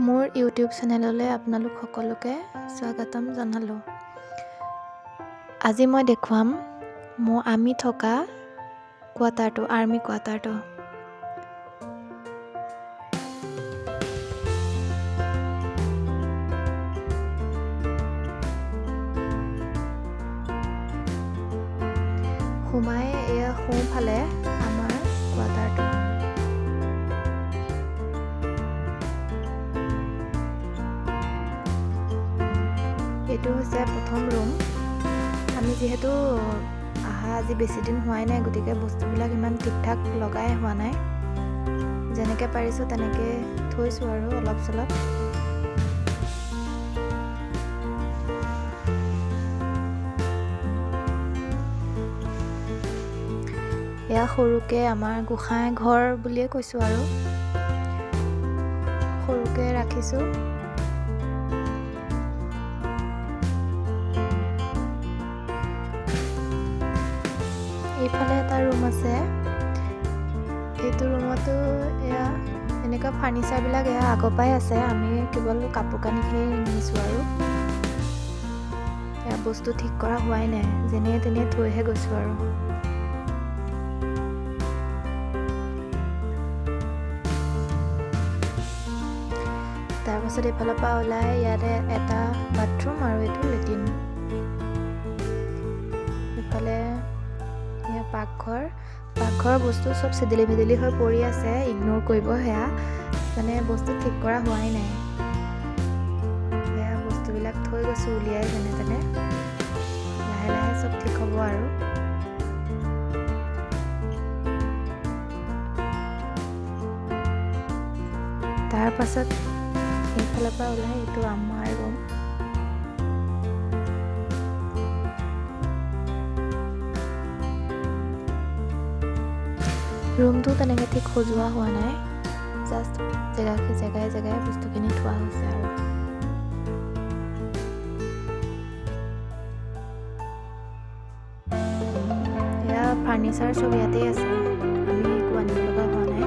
মোৰ ইউটিউব চেনেললৈ আপোনালোক সকলোকে স্বাগতম জনালোঁ। আজি মই দেখুৱাম আমি থকা কোৱাৰ্টাৰটো, আৰ্মি কোৱাৰ্টাৰটো। সোমাই এয়া সোঁফালে আমাৰ কোৱাৰ্টাৰটো। এইটো হৈছে প্ৰথম ৰুম। আমি যিহেতু অহা আজি বেছি দিন হোৱাই নাই, গতিকে বস্তুবিলাক ইমান ঠিক ঠাক লগাই হোৱা নাই। যেনেকৈ পাৰিছোঁ তেনেকৈ থৈছোঁ আৰু অলপ চলপ। এয়া সৰুকৈ আমাৰ গোঁসাই ঘৰ বুলিয়ে কৈছোঁ আৰু, সৰুকৈ ৰাখিছোঁ। এইফালে এটা ৰুম আছে। এইটো ৰুমতো এয়া এনেকুৱা ফাৰ্নিচাৰবিলাক এয়া আগৰ পৰাই আছে, আমি কেৱল কাপোৰ কানিখিনি নিছোঁ আৰু। এয়া বস্তু ঠিক কৰা হোৱাই নাই, যেনে তেনে থৈহে গৈছোঁ আৰু। তাৰপাছত এইফালৰ পৰা ওলাই ইয়াতে এটা বাথৰুম আৰু এইটো লেট্ৰিন। এইফালে এয়া পাকঘৰ। পাকঘৰৰ বস্তু চব চেদেলি ভেদেলি হৈ পৰি আছে, ইগন'ৰ কৰিব, সেয়া মানে বস্তু ঠিক কৰা হোৱাই নাই। সেয়া বস্তুবিলাক থৈ গৈছোঁ উলিয়াই যেনে তেনে, লাহে লাহে চব ঠিক হ'ব আৰু। তাৰপাছত এইফালৰ পৰা ওলাই এইটো আমাৰ ৰুম। ৰুমটো তেনেকৈ ঠিক সজোৱা হোৱা নাই, জাষ্ট জেগাই জেগাই বস্তুখিনি থোৱা হৈছে আৰু। এয়া ফাৰ্নিচাৰ চব ইয়াতেই আছে, আমি একো আনিব লগা হোৱা নাই।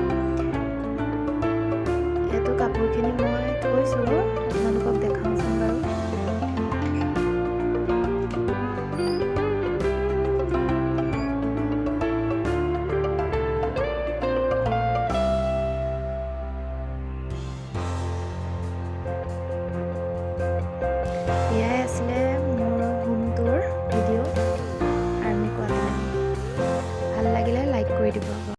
ইয়াতো কাপোৰখিনি মই থৈছোঁ, আপোনালোকক দেখাওঁচোন বাৰু। এয়াই আছিলে মোৰ home tour video, army quarter. ভাল লাগিলে লাইক কৰি দিব।